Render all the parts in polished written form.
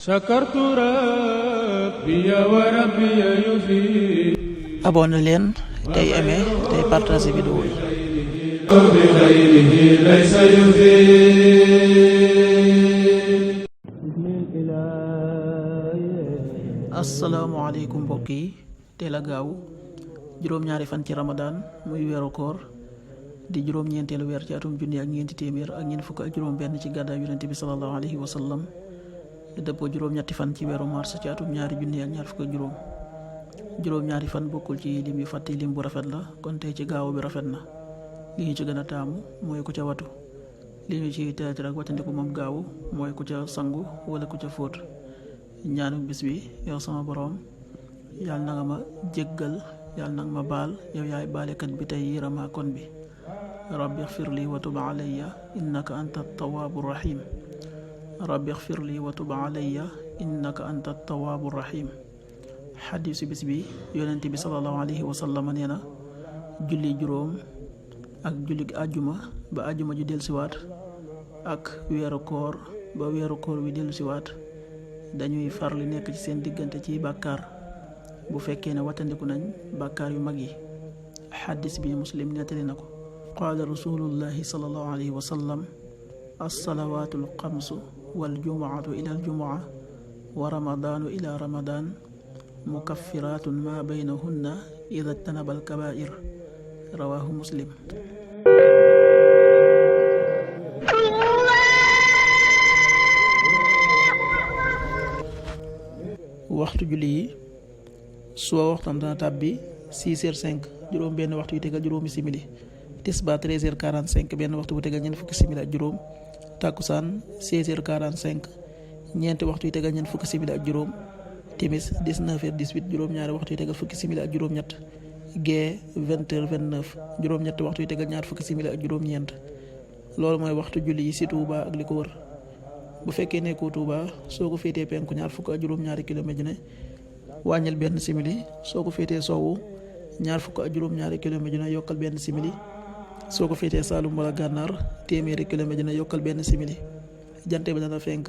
sakartu rabbi wa rabbi yufi. abonné leen tey aimé tey partagé vidéo yi. bi xayrihi laysa yufi. asalaamaaleykum mbokk yi, teel a gaaw juróom-ñaari fan ci Ramadan muy weeru koor di juróom-ñeenteelu weer ci atum junni ak ñeenti téeméer ak ñeent fukk ak juróom-benn ci gàddaay yonent bi sallallahu alayhi wa sallam dëppoo juróom-ñetti fan ci weeru mars ci atum ñaari junni ak ñaar fukk ak juróom-ñaari fan bokkul ci lim yu fàtte lim bu rafet la, kon tey ci gaaw bi rafet na. li ñu ci gën a taamu mooy ku ca watu, li ñu ci teet rek watandiku moom gaaw mooy ku ca sangu wala ku ca fóot. ñaanu bis bi: yow sama boroom, yàlla na nga ma jéggal, yàlla na nga ma baal, yow yaay baalekat bi tey yërëmaa kon bi. rabbi xfir li wa tub alayya innaka anta tawaabu rahim. rabbi xfir li wa tub alayya innaka anta tawaabu rahim. xadiisu bis bi: yonent bi sallallahu alayhi wa sallam nee na julli juróom ak julli àjjuma ba àjjuma ju dellusiwaat ak weeru koor ba weeru koor wi dellusiwaat dañuy far li nekk ci seen diggante ci bàkkaar bu fekkee ne wattandiku nañ bàkkaar yu mag yi. xadis bi muslim nettali na ko. qaala rasulullahi sallallahu alayhi wa sallam: alsalawatu alxamsu waljumuatu ila aljumua wa ramadaanu ila ramadan mukaffiratun ma baynahunna ida jtanaba alkabair. rawahu muslim. waxtu julli yi: suba waxtam dana tàbbi 6h05 juróom benn waxtu yu tegal juróomi simili. tisba 13h45 benn waxtu bu tegal ñeent fukki simili ak juróom. takkusaan 16h45 ñeenti waxtu yu tegal ñeent fukki simili ak juróom. timis 19h18 juróom-ñaari waxtu yu tegal fukki simili ak juróom-ñett. gee 20h29 juróom-ñetti waxtu yu tegal ñaar fukki simili ak juróom-ñeent. loolu mooy waxtu julli yi ci Touba ak li ko wër. bu fekkee nekkoo Touba, soo ko féetee penku ñaar fukk ak juróom-ñaari kilomètre ju ne wàññil benn simili. soo ko féetee sowwu ñaar fukk ak juróom-ñaari kilomètre ju ne yokkal benn simili. soo ko féetee Saalum wala Gànnaar téeméeri kilomètre ju ne yokkal benn simili. jante bi dana fenk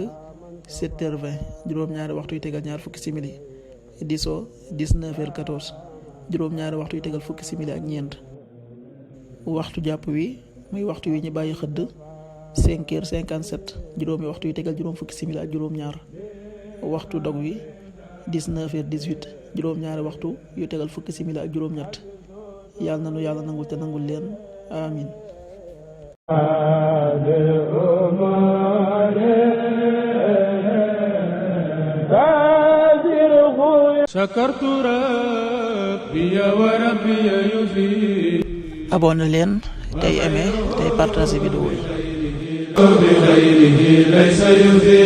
7h20 juróom-ñaari waxtu yu tegal ñaar fukki simili. di so 19h14 juróom-ñaari waxtu yu tegal fukki simili ak ñeent. waxtu jàpp wi muy waxtu wi ñu bàyyi xëdd 5h57 juróomi waxtu yu tegal juróom fukki simili ak juróom-ñaar. waxtu dog wi 19h18 juróom-ñaari waxtu yu tegal fukki simili ak juróom-ñett. yàlla na nu yàlla nangul te nangul leen amin. sakartu rabbi wa rabbi yufi. abonné leen tey aimé tey partagé vidéo yi. bi xayrihi laysa yufi.